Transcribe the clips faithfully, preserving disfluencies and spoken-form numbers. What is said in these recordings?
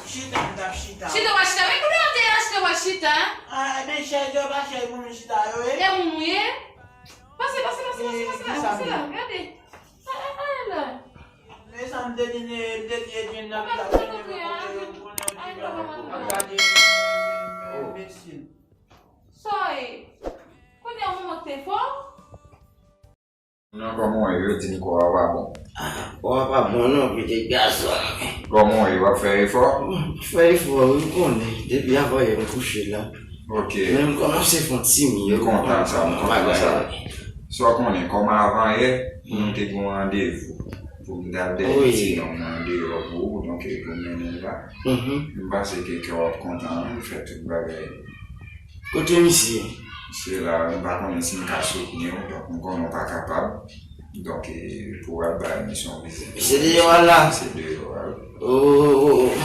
Chita, m t ap chita. Chita, w a chita. Men kote w te ye a chita, w a chita? Ah, men chèz yo pa chèz pou moun chita yo, e? E moun ou ye? Pase, pase, pase, pase, pase la, pase la, gade. Ay, ay, ay, la. Men sa m te di, m te di Edwin nan, m t ap vini pou kote yo, pou nou di, ap gade, enbesil. Sa w ye? Kounye a w manke fò? Non, kòman w ye? Yo di m kò a pa bon. Ah, kò a pa bon non, pitit gason. Kòman w ye? W ap fè efò? M ap fè efò wi, ou konnen. Depi avanyè m kouche la. Ok. Men m kòmanse fè yon ti mye. M kontan sa, m kontan sa. Sa w konnen, kòm avanyè, nou te gen yon randevou pou m t al dèyè ti nonm nan deyò pou ou, donk, pou m mennen l la. M panse ke kè w ap kontan wi, m fè tout bagay. Kote misye? Misye la, m pa konnen si m ka soutni w, donk m konnen w pa kapab. Donk, e, pou w al bay misye yon vizit. Misye deyò a la? Misye deyò a, wi. Oh, oh, oh, oh.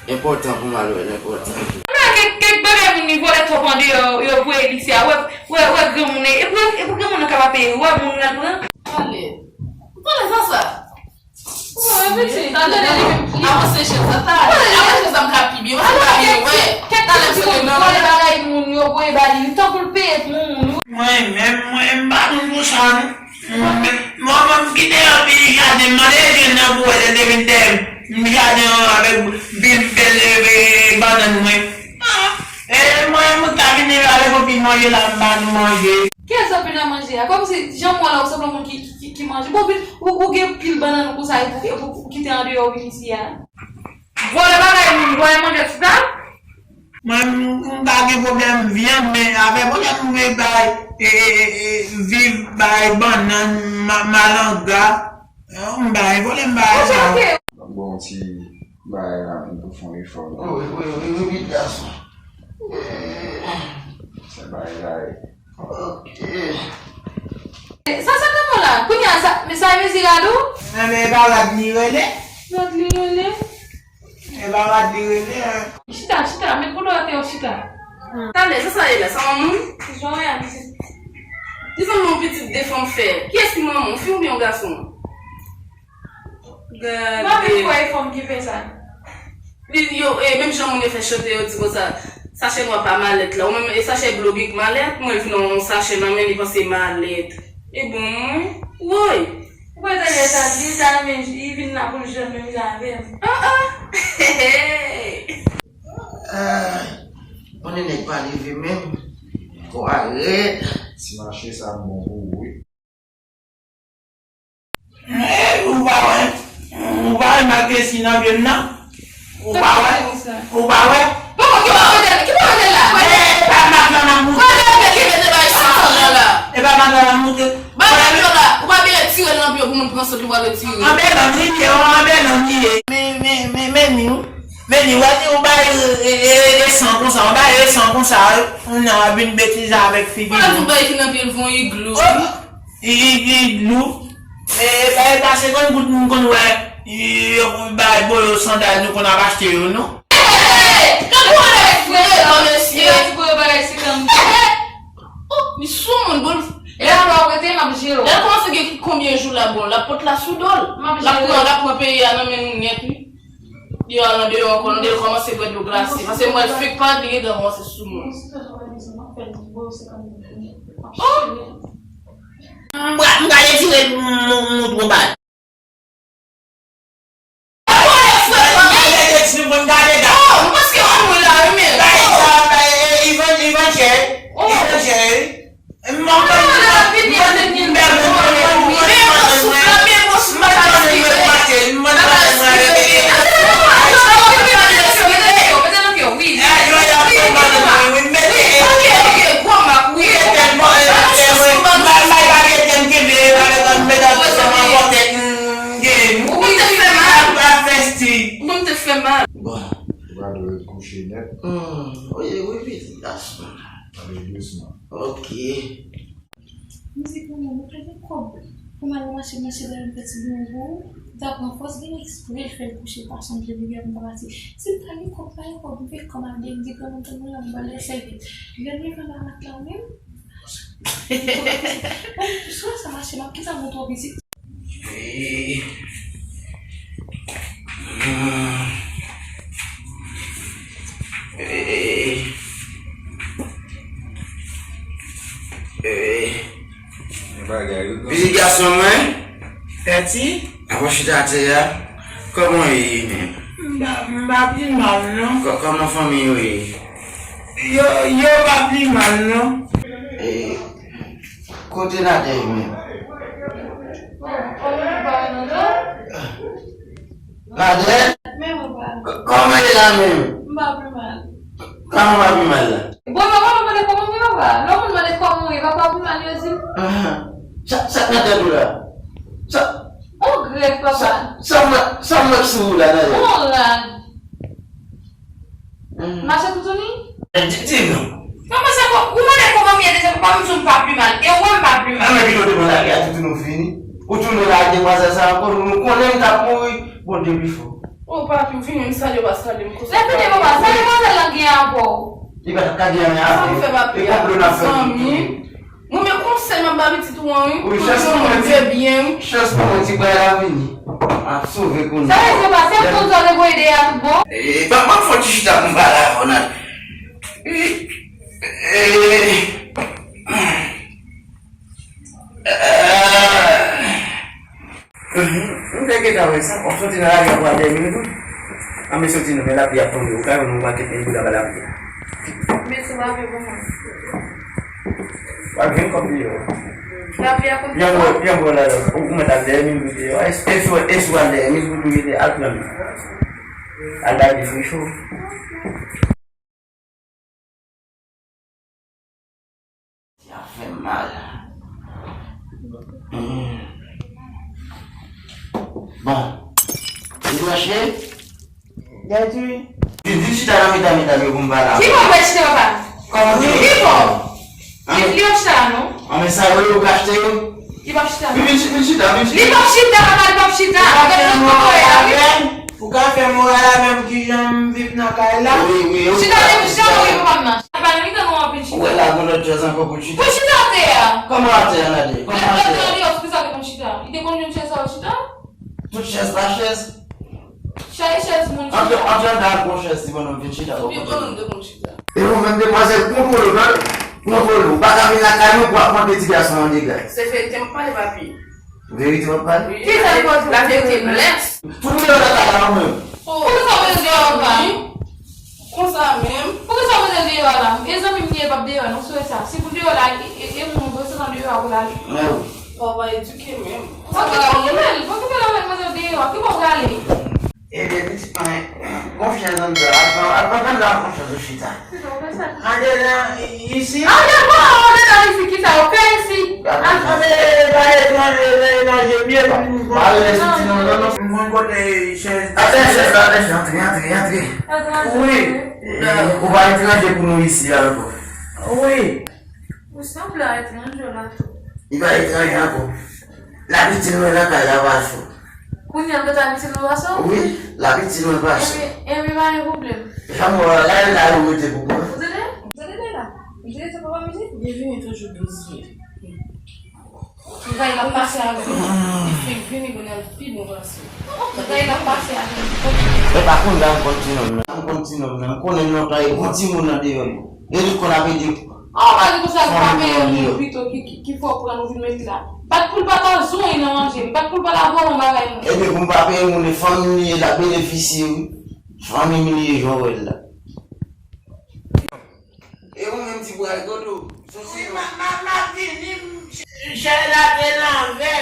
Enpòtan pou m al wè l, enpòtan. Kèk, kèk bagay moun li vòlè twòp andeyò, yo voye l isi a. Wè, wè, wè granmoun, e pou, e pou granmoun nan ka pa peye, wè moun nan pran. Ale. Ou konnen sa sa? Avanse chèz la, talè. Avanse chèz la, m ka pi byen, paske m pa byen wè. Talè m sere nan vòlè bagay moun yo voye ba li, tankou l peye pou moun. Mwen menm, mwen m pa konn pou sa non. Mwen menm, mwen menm m kite anpil jaden, m mande Edwin nan pou wè lè l te vin dèyè m. M jaden an avèk pil bèl, e, bannann mwen. Ah, e mwen, mwen ta vin avèk yon pil manje la, m pa nou manje. Kiyès w ap vin nan manje a? Kòmsi jan m wè la, ou sanble yon moun ki, ki, ki, ki manje. Bon, vin, ou, ou gen pil bannann ou konsa, e pou, e pou, ou kite andeyò, ou vin isi a. Vòlè bagay moun, vòlè manje, ti sa? Mwen, m, m pa gen pwoblèm vyann, men afè pwoblèm mwen bay, e, e, e, e, viv bay bannann, ma-, malanga, e, m pa gen pwoblèm bay sa. Ok, ok. Bon, ti bagay rapid pou fè yon efò. Wi, wi, wi, wi, wi, gason. Se bagay la ye. Ok. Sa, sa nan men w la? Kounye a, sa, men sa e mezi rad ou? Enben, e pa rad li rele? Rad li rele? E pa rad li rele, en. Chita, chita, men kou dwate w chita. Talè, sa sa ye la? Sa yon moun? Jan w ye a, pitit. Di sa yon pitit de fanm fè. Kiyès ki manman w, fi oubyen yon gason? Gade. M pa menm kwè e fanm ki fè sa. Li, yo, e, menm jan moun yo fè chante, yo di konsa, sachè nwa pa malèt la. Ou menm, e sachè blo gen k malèt, mwen vin yon sachè nan men li panse malèt. E bon, mwen, woy! Ou pa tande sa, di sa, men li vin la pou l jwenn menm jan avè m. Ah, ah! Hey, hey! Ay, konnen nèg pa leve menm. Kò a rèd. Ti mache sa bon pou ou, wi. Eh, ou pa wè, ou pa wè malgre si nan pye m nan? Ou pa wè? Ou pa wè? Bon, ki pa wè, ki pa wè la? Eh, e pa mak lan ap moute. Kote w mete, ki mete bay sa la la? E pa mak lan ap moute. Bay mak lan la, ou pa bezwen tire l nan pye pou moun pran sot li pral retire. Anbè lan li ye, anbè lan li ye. Men, men, men, men ni, men ni, wè ni ou bay, e, e, e, e san konsa, ou bay e san konsa, wi. Ou nan ap vin betize avèk figi nou. Ou bay ki nan pye l fon iglou. Oh! I, i, iglou. E, e, e pa senkant goud nou konn wè, i, yo bay Bolo sandal nou konn ap achte yo, non? Hey! Tankou w anlè frè, non, mesye. Yo di pou yo bagay senkant goud. Oh, li sou moun, bon. E la, lè w rete, m ap jere w. Lè l kòmanse gen konbyen jou la, bon, l ap pot la sou do l. M ap jere w. L ap pran, l ap pran peyi a nan men nou nèt, wi. Li al andeyò ankò, nou dwe kòmanse bwè dlo glase. Paske mwen fèk pa li gentan kòmanse sou mwen. Oh! M pra-, m prale tire m, m, m, m, m, Ou pa dwe ret kouche nèt. Hmm, oye, wi, pitit gason. Ale dousman. Ok. M di, granmoun, ou pa gen kòb pou m al mache, mache dèyè m fè ti bouyon pou ou. M ta pran fòs, gen eksprè l fè l kouche, l pa sonje li gen pou m ta pati. Si m pa gen kòb, pa gen kòb, m fè kòm avè m, di granmoun, granmoun, la m ba l sèvyèt. Lè m leve anba matla ou menm. Sou sa mache, m ap kite sa moun twò pitit. Eh. Hmm. Ti? Apa chita atè a? Kòman w ye menm? M pa, m pa pi mal, non. Kò-, kòman fanmi yo ye? Yo, yo pa pi mal, non. E, kote Nadège menm? Nadège? Men papa. K-, kòman w ye la menm? M pa pi mal. Kòman w pa pi mal la? Bon, papa, mwen mande kòman w ye, papa. Lè yon moun mande kòman w ye, papa, pi mal yo di m. Ahan. Sa, sa k nan tèt ou la? Sa, on grèf, papa. Sa, sa m wè, sa m wè sou ou la, Nadège? On rad. Hmm. Mache toutouni? Di, di non. Kòman sa, kò-, ou mande kòman m ye deja, papa, m di w m pa pi mal. E ou wè m pa pi mal. Nan men pito te pran lari a, toutouni ou fini. Ou tounen lage demwazèl sa ankò, nou, nou konnen m t ap mouri. Bondye pi fò. O papi, ou vini, m salye w pa salye m konsa. Lè fini, papa, sa demwazèl lan gen avè w? Li pa t ap ka gen anyen avè m. Sa m fè, papi? E konplo n ap fè. Zanmi. Mwen, men konsèy m ap ba pitit ou an, wi. Wi, chans pou mwen, ti, byen, wi. Chans pou mwen, ti bway la vini. M ap sove kounye a. Sa vle di, papa, se konn sa w te voye dèyè a tout bon? E, pa, pa fè ti chita pou m pale avè w, nan. E, e, e, M te gentan wè sa. W ap soti nan lari a pou al dèyè Mimi tou? Anben soti non, men lapli ap tonbe. Ou ka jwenn yon pakèt Mimi tou anba lapli a. Men sou lavi pou mwen. W ap jwenn kòb li yo. Lapli a konn fò. Pyanbo, pyanbo la, la. Ou, ou mèt al dèyè Mimi tou deyò. E, e si w, e si w al dèyè Mimi tou, tou rete al pran li. Al bay li fri cho. Sa fè m mal. Hmm. Bon. Li branche? Gèt wi. Vin, vin chita nan mitan medam yo pou m pale avè w. Ki bò w pral chita, papa? Kòman ki bò? Ki bò? An? Li, li pa chita la, non. An, men sa yo, yo ka achte yo. Li pa chita, non. Vin, vin, vin chita, vin chita. Li pa chita, papa, li pa chita. Ou ka fè moral avè m? Ou ka fè moral avè m kijan m viv nan kay la? Wi, wi, wi. Chita, chita, wi, papa m nan. Papa, nou, nou anpil chita. Ou wè la, gon lòt chèz ankò pou chita. Pou chita atè a. Kòman atè a, Nadège? Kòman atè a? Lòt, lòt, lòt, ki sa te konn chita? Li te konn jwenn chèz sa yo chita? Tout chèz pa chèz. Chèz, chèz moun chita. Antre, antre anndan al pran chèz, ti bònòm vin chita bò kote nou. Byen, bònòm te konn chita. E ou menm, demwazèl, kontwole w, tande? Kontwole w. Ou pa ka vin lakay mwen pou ap mande ti gason an dega. Se verite m ap pale, papi. Verite w ap pale? Ki sa l pral fè? Laverite blès. Fout m deyò lakay la, ou menm. Poukisa w mete l deyò la? Konsa menm. Poukisa w mete l deyò la? E zanmi m li ye, l p ap deyò non, sou sa. Si pou l deyò la, e, e, e moun vre, se nan deyò a pou l ale. Mèw. Papa edike menm. Pokite l avèk manzè deyò a, ki bò w prale? Ebyen, pitit mwen, gon chèz anndan, al pran, al pran anndan, al pran chèz ou chita. Andedan, isi. Andedan, andedan, isi, kisa yo fè isi? Andedan, etranje, nan etranje, byen. Pa rele sou ti non, non, non. Mwen kote chèz. Atè chèz la, atè chèz, antre, antre, antre. Wi. Ou pa etranje pou nou isi a ankò. Wi. Ou sanble a etranje la tou. Li pa etranje ankò. L ap itil mwen nan kay la pa cho. Kounye a l gentan itil nou pa cho? Wi, l ap itil mwen pa cho. Enben, enben, pa gen pwoblèm. Jan m wè w la, la ou rete pou mwen. Ou tande? Ou tande la? Ou tande sa papa m di? Byenvini toujou douz vye. Bagay la pase avè m. Li fenk vini pou n al pi bon pase. Bagay la pase avè m. E pa konn la m konn ti nonm nan. M konn ti nonm nan. M konnen lontan e bon timoun nan deyò yo. E li konn ap ede. An, pa di konsa, li pa peye moun pito ki, ki, ki fè w pran nou vin met la. Bat pou l pa ta zonye nan manje m, bat pou l pa ta vòlò bagay moun. Ebyen, pou m pa peye moun, e fanmi m li ye, l ap benefisye, wi. Fanmi m li ye, jan w wè l la. E ou menm ti bway, Dodo, sou si m ap, m ap, m ap vini, m, chè la te lanvè.